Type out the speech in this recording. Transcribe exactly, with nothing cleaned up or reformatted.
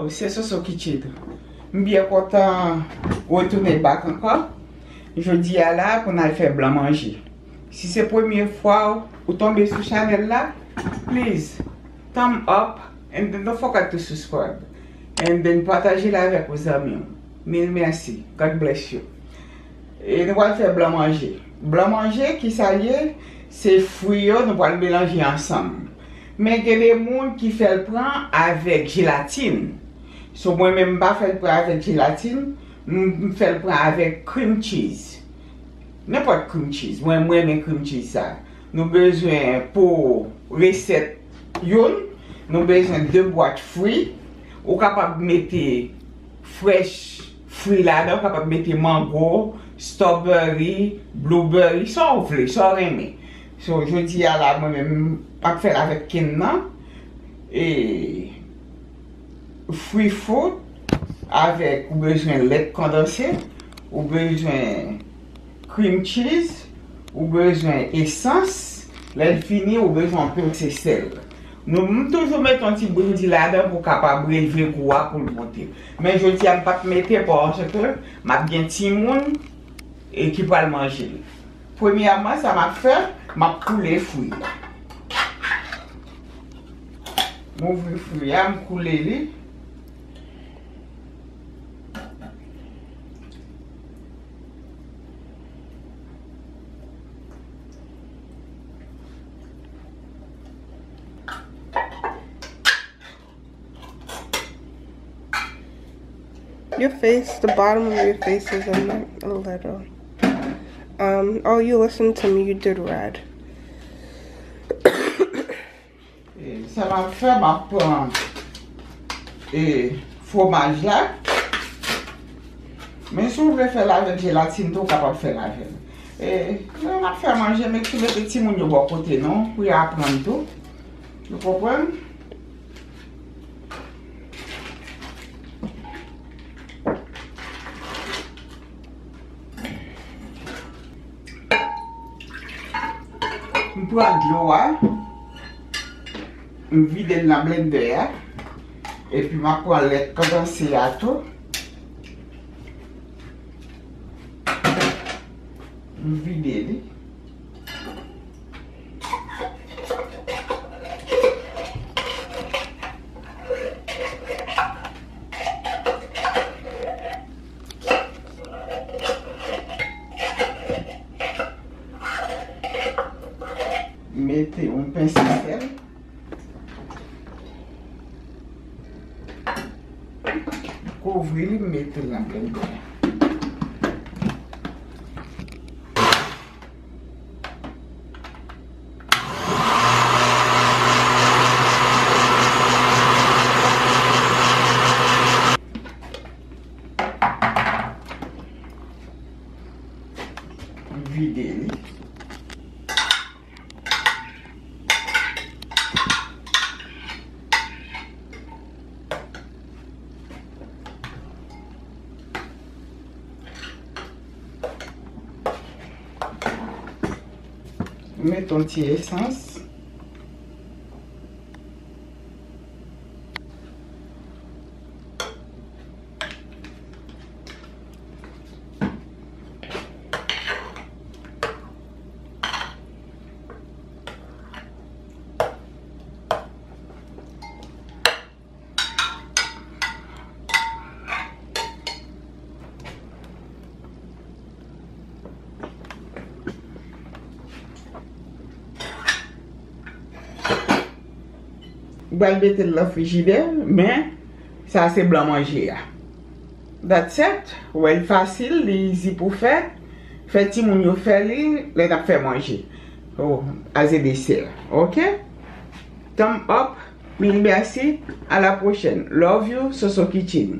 Se Soso Kitchen. M byen kontan retounen back ankò. Jodi a la pou n al fè blan manje. Si se premye fwa w, ou tonbe sou chanèl la, please, thumb up, and then don't forget to subscribe. And then pataje l avèk ou zanmi w. Mil mèsi. God bless you. E nou pral fè blan manje. Blan manje, ki sa l ye? Se fwi yo, nou pral melanje ansanm. Men gen de moun ki fè l pran avèk jelatin. So, mwen menm, m pa fè l pran avèk jelatin, m, m fè l pran avèk cream cheese. Nenpòt cream cheese. Mwen, mwen renmen cream cheese sa. Nou bezwen pou resèt youn, nou bezwen de bwat fwi. Ou kapab mete fresh fwi ladan, ou kapab mete mango, strawberry, blueberry, sa w vle, sa w renmen. So, jodi a la, mwen menm, m ap fè l avèk kenn nan. E free food avèk, ou bezwen lèt kondanse, ou bezwen cream cheese, ou bezwen esans, lè l fini, ou bezwen yon pense sèl. Nou, m toujou mete yon ti brindi ladan pou kapab releve gou a pou l monte. Men jodi a, m p ap mete paske m ap gen timoun e ki pral manje l. Premyèman, sa m ap fè, m ap koule fwi a. M ouvri fwi a, m koule li. Your face, the bottom of your face is in there a little. Um, oh, you listened to me, you did red. E, sa m ap fè, m ap pran, e, fwomaj la. Men si w vle fè l avèk jelatin tou, w kapab fè l avè l. E, lè n ap fè manje, men ki mete timoun yo bò kote nou, pou y aprann tou. Ou konprann? M pran dlo a, m vide l nan blendè a, epi m ap pran lèt kondanse a tou. M vide li. Mete yon pense sèl. Kouvri li, mete l nan blendè. Vide li. Mete yon ti esans. M pral mete l nan frijidè, men sa se blan manje a. That's it. Ou wè l fasil, li easy pou fè. Fè timoun yo fè li lè n ap fè manje. Oh, as a dessert. Ok? Thumb up. Mil mèsi. À la prochaine. Love you, Soso Kitchen.